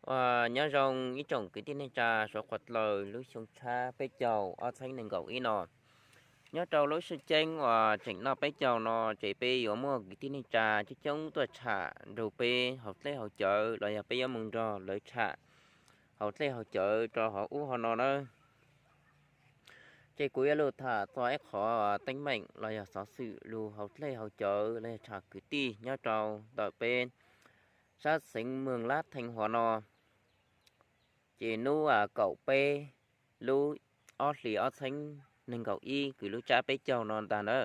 Uas nyob zoo ib tsoom kwv tij neej tsa suav qhuav dlaws lub xyoo tshab peb caug ob txheeb nees nkaum ib no. Nyob rau lub sij ceeb uas tseem noj peb caug no ces peb yuav muaj kwv tij neej tsa coob coob tuaj tsham nrug peb hauv dlej hauv cawv los yog peb yuav mus nrog lawv tsham hauv dlej hauv cawv rau hauv ub hauv no na. Ces kuv yuav lug tham txog ib qhov teeb meem los yog xov xwm lug hauv dlej hauv cawv los yog tsham kwv tij nyob rau ntawm peb sab xeev Moos Lab Theej Huav no. Ces hnub kaum peb lub ob hlis ob txheeb nees nkaum ib kws lub tsab peb caug no ntag na.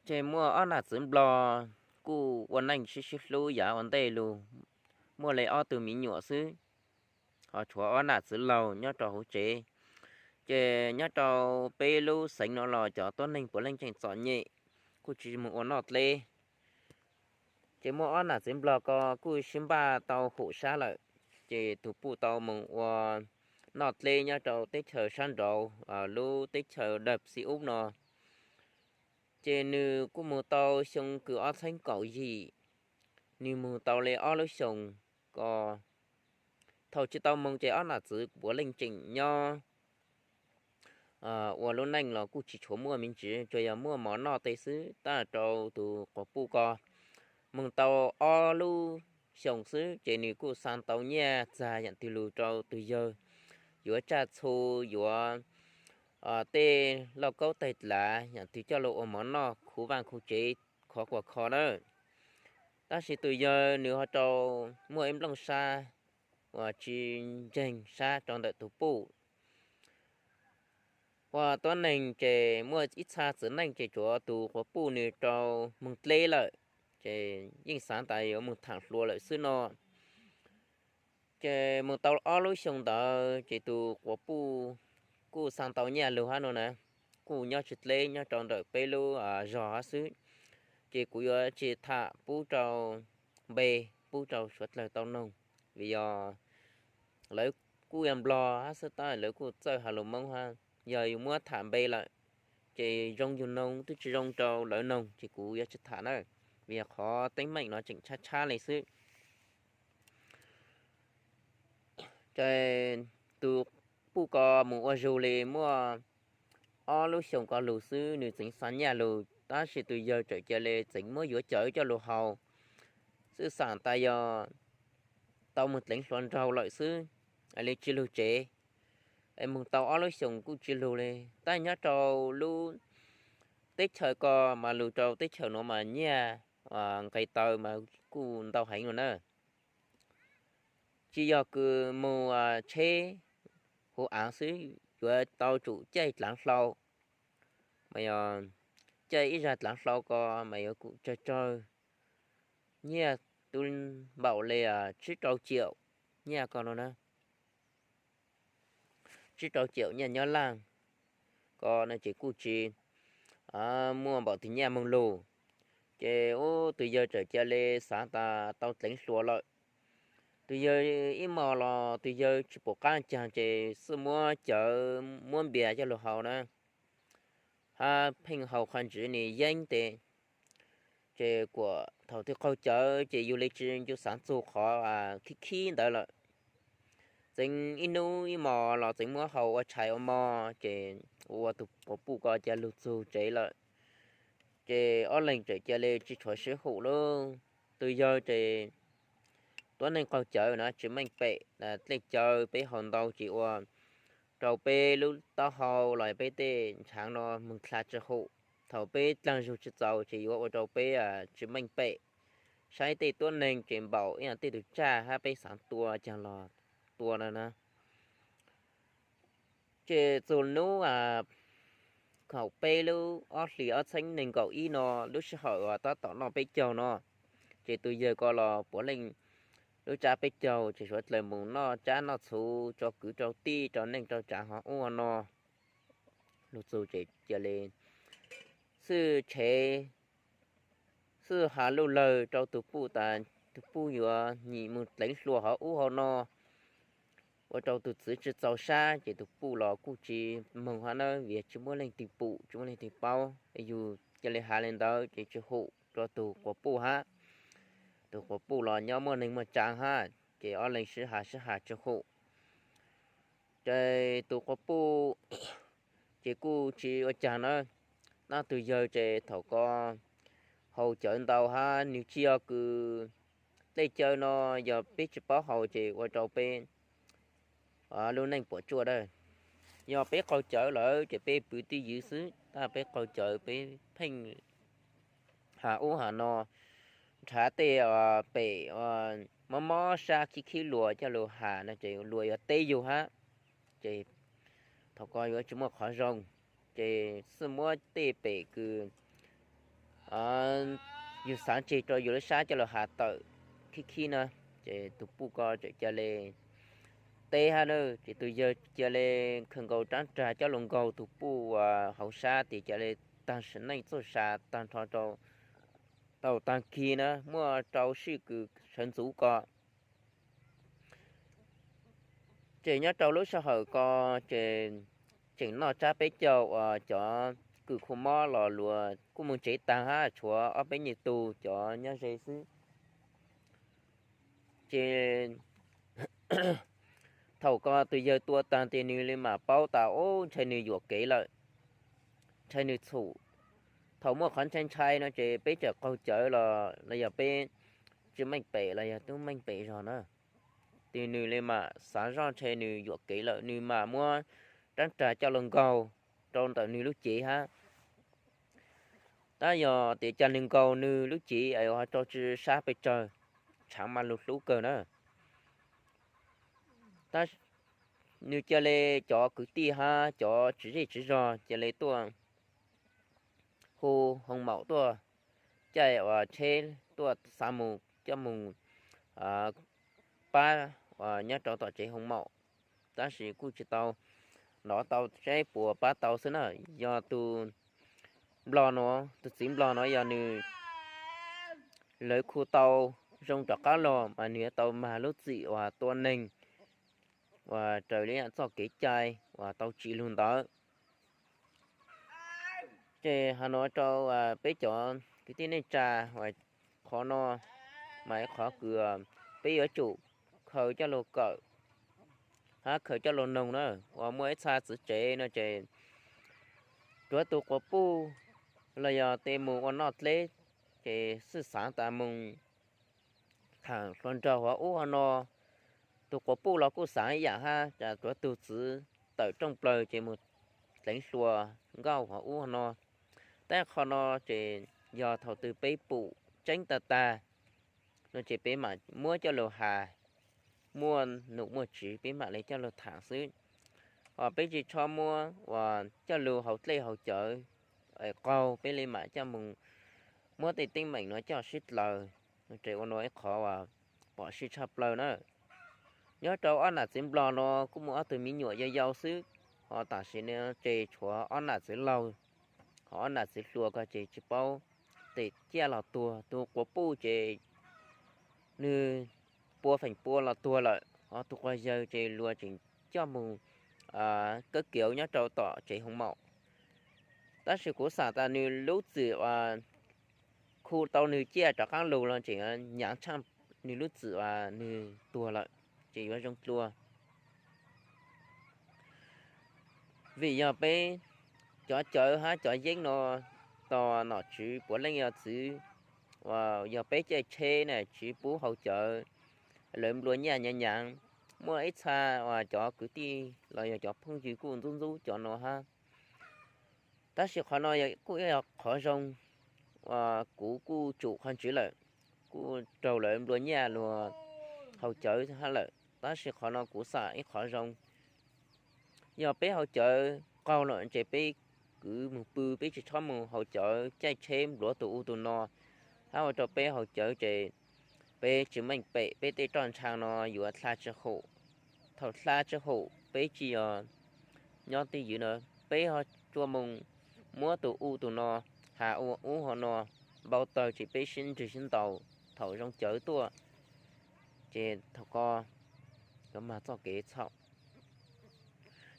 Ces muaj ob nam txwv Nplog kuj ua neej sib sib hlub yav ua ntej lug, muaj le ob tug me nyuam xwb, ho tshuav ob nam txwv laug nyob rau hauv tsev. Ces nyob rau peb lub xeev no los cov tuab neeg puav leej tseem txom nyem, kuj tsis mus ua noj dleb. Ces muaj ob nam txwv Nplog ko kuj sib npaj tau hum sab lawm, ces tus puj tau mus ua noj dleb nyob rau teb chaws sab nraud lub teb chaws Dawm Xi Ub no. Ces nws kuj mus tau xyoo kws ob txheeb kaum yim, nws mus tau le ob lub xyoos ko. Thaum tsis tau mus ces ob nam txwv puav leej tseem nyob ua lub neej los kuj tsis tshuav muaj me ntsis, tsuas yog muaj mov noj tej xwb. Tab rau tus quas puj ko mus tau ob lub xyoos xwb ces nws kuj xa tau nyiaj txag yam twg lug rau tus yawg, yuav tsaj txhu, yuav tej lauj kaub tawg dlav yam twg coj lug ua mov noj khuv vaj khuv tsev khov quas kho na. Tab sis tus yawg nws ho rau muaj ib nplooj sab uas tsis ntseeg sab rau ntawm tus puj. Ua tuab neeg ces muaj ib txha txiv neej ces tsuav tus quas puj nws rau moog dleb lawm, ces yeej xav tas yuav mus tham hluas lawm xwb no. Ces mus tau ob lub xyoo ntawd ces tus quas puj kuj xa tau nyiaj lug hab no na, kuj nyob tsis dleb nyob rau ntawm peb lub zog hab xwb. Ces kuv yuav tsis tham pub rau npe, pub rau suav dlawg tau noog, vim yog lawv kuj yog Nplog hab xwb tab lawv kuj txawj has lus Moob hab. Yog yus muab tham npe lawm ces zoo yus noog, twb tsis zoo rau lawv noog ces kuv yuav tsis tham na, vim yog qhov teeb meem no tseem tshab tshab le xwb. Ces tus puj ko mus ua zug li muaj ob lub xyoos ko lug xwb, nws txeev xa nyiaj lug, tab sis tus yawg txawm cia li txeev muab yuav cawv coj lug haus, xwb xaam tas yog tau mus dleev hluas nraug lawm xwb, li tsis lug tsev. Es mus tau ob lub xyoos kuj tsis lug li, tab nyob rau lub teb chaws ko mas lug rau teb chaws nuav mas nyiaj nqes taw mas kuj ntau heev lug na. Tsis yog kws mus tsheb huv aav xwb, yuav tau tsum caij dlaav hlau, mas yog caij ib zag dlaav hlau ko mas yuav tsum tsawg tsawg nyiaj, tub npaum li tsib rau ciaum nyiaj ko no na. Tsib rau ciaum nyiaj Nyab Laaj ko no ces kuj tsis muaj npaum twg nyiaj moog lug. Ces ub tus yawg txawm cia li xaav tas tau dleev hluas lawm. Tus yawg ib hmos los tus yawg tsis pum qaab caag ces xwb muab cawv muab npias coj lug haus na, hab pheej haus qhov ntsiv ni yeeb tes. Ces kuas thaum twg qaug cawv ces yug li tsis ncu xaav txug qhov khib khib ntawd lawm. Txeev ib hnub ib hmos los txeev muab haus ua tshais ua hmo, ces ua tus quas puj ko cia lug txug tsev lawm. Ces ob leeg txawm cia li tsis tshuav sib hum lawm. Tus yawg ces tuab neeg qaug cawv na tsis meej pem, dlej cawv peb haus ntau ces ua rau peb lub taub hau los peb tej ntshaav no moog dlha tsis hum. Thaum peb dlaag zug tsis txaus ces yuav ua rau peb tsis meej pem. Saib tej tuab neeg ces npaum ib yaam tej tug tsaj hab peb xaav tua caag los tua no na. Ces txug hnub kaum peb lub ob hlis ob txheeb nees nkaum ib no, lub sij hawm uas tab tom noj peb caug no, ces tus yawg ko los puav leej lub tsab peb caug ces suav dlawg mus noj tsab noj txhuv rau kwv rau tij rau neej rau tsaav hov ub hov no. Lug txug ces cia li xwb tshev, xwb has luj lawg rau tus puj tas tus puj yuav nyim mus dleev hluas hov ub hov no, ua rau tus txiv tsis txaus sab. Ces tus puj los kuj tsis moog hab na, vim tsis muaj leej twg pum tsis muaj leej twg paub, yug cia li has li ntawd ces tsis hum rau tus quas puj hab. tus quas puj los nyob muaj neeg muaj tsav hab, ces ob leeg sib has sib has tsis hum. Ces tus quas puj ces kuj tsis ua caag na, nab tug yawg ces thaum ko haus cawv ntau hab nwg tsis yog kws dlej cawv no, yog peb tsis paub haus ces ua rau peb lub neej puam tsuaj dawb. Yog peb qaug cawv lawm ces peb pw twj ywm xwb, tab peb qaug cawv peb pheej has ub has no, nrhav tej pem mob mob sab khib khib luas coj lug has no ces luas yuav teb yug hab, ces thaum ko yuav tsis muaj qhov zoo. Ces xwb muab tej pem kws yug xaav tseg rau yug lub sab coj lug has tawm khib khib na, ces tus puj ko tseem ca le teb hab na, ces tus yawg ca le khaws nkaus rab rag coj lug nkaug tus puj hauv sab tes ca le taag sim neej txuj sa taag nrho rau tau taag kig na, muaj rau sij kws sawv ntxuv ko. Ces nyob rau lub sij hawm ko ces tseem noj tsab peb caug uas cov kws khu mob los luas kuj moog tsev taag hab, tshuav ob peb nyuag tug cov nyob ze xwb. Ces thaum ko tus yawg tua taag tes nwg li mam paub tas ub ntshai nwg yuam kev lawm, ntshai nwg txhum. Thaum muaj qhov ntshai ntshai no ces peb tseem qaug cawv los los yog peb tsis meej pem los yog tub meej pem zog na, tes nwg li mam xav zoj ntshai nwg yuam kev lawm, nwg mam muab rab rag coj lug nkaug rau ntawm nwg lub cev hab. Tab yog tias ca nwg nkaug nwg lub cev es ho rau tsi sab pes tsawg, tshaav mas lug hlub kawg na. Tab nwg ca le cov kwv tij hab cov tswv zej tswv zog ca le tuaj hu hoo maum tuaj, caij uas tsheb tuaj xaav mus coj mus pab uas nyob rau tom tsev hoo maum, tab sis kuj tsis tau nov tau seb puas pab tau xwb na. Yog tus nplog no, tus txiv nplog no yog nws, lawv khu tau zoo rov qab los mas nws yuav tau mag lub txim uas tua neeg uas raws li txoj kev cai uas tau tsim lug ntawd. Ces hais no rau peb cov kwv tij neej tsa, qhov no mas qhov kws peb yuav tsum khaws coj lug kawm hab khaws coj lug noog na. Uas muaj ib txha txiv tsev no ces tsuav tus quas puj los yog tes mus ua noj dleb, ces xwb xaav tas mus thaam hluas nraug hov ub hov no. Tus quas puj los kuj xaav ib yaam hab, tsuav tug txiv tawm rooj plaws ces mus dleev hluas nkauj hov ub hov no. Tab qhov no ces yog thaum twg peb pum tseeb tag tag no ces peb mam muab coj lug has, muaj num muaj tswv peb mam le coj lug thaam xwb. Hos peb tsis txhob muab uas coj lug haus dlej haus cawv es qaug peb le mam coj mus muab tej teeb meem no coj sib dlaws, ces ua no ib qhov uas phom sij tshaj plaws na. Nyob rau ob nam txiv nplog no kuj muaj ob tug me nyuam yau yau xwb, hos tam sim no ces tshuav ob nam txiv laug, hos ob nam txiv hluas ko ces tsis paub, tes ciaj los tuag, tus quas puj ces nwg pua feem pua los tuag lawm, hos tus quas yawg ces luag tseem coj mus kawb kiav nyob rau tom tsev hoo maum. Tab sis kuv xam tas nwg lub txim uas khu tau nwg ciaj rov qaab lug los tseem nyaav tshaaj nwg lub txim uas nwg tuag lawm, ces yuav zoo dlua. Vim yog peb cov cawv hab cov yeeb no tos nom tswv puav leej yog txwv, uas yog peb caij tsheb na, tsis pub haus cawv, lawv nplua nyaj nyaav nyaav. Muaj ib txha uas cov kwv tij los yog cov phooj ywg kuj ntxub ntxub cov no hab. Tab sis qhov no kuj yog qhov zoo, uas kuv kuj tsum qhov ntswv lawm, kuj raug lawv nplua nyaj luag haus cawv hab lawm, tab sis qhov no kuv xam ib qhov zoo. Yog peb haus cawv qaug lawm ces peb kwv mus pw, peb tsis txhob mus haus cawv caij tsheb npluav tus u tus no, hab ua rau peb haus cawv ces peb tsis meej pem, peb tej roj ntsha no yuav dlha tsis hum. Thaum dlha tsis hum peb tsis yog nyob twj ywm na, peb ho tsuas mus muab tus u tus no has ua ub hov no npau taws ces peb sib nrig sib ntaus thaum zoo cawv tuaj, ces thaum ko yuav mag txoj kev txhaum.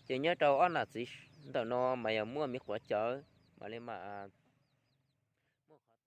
Ces nyob rau ob nam txiv ntawm no mas yog muaj me quav cawv, mam li mam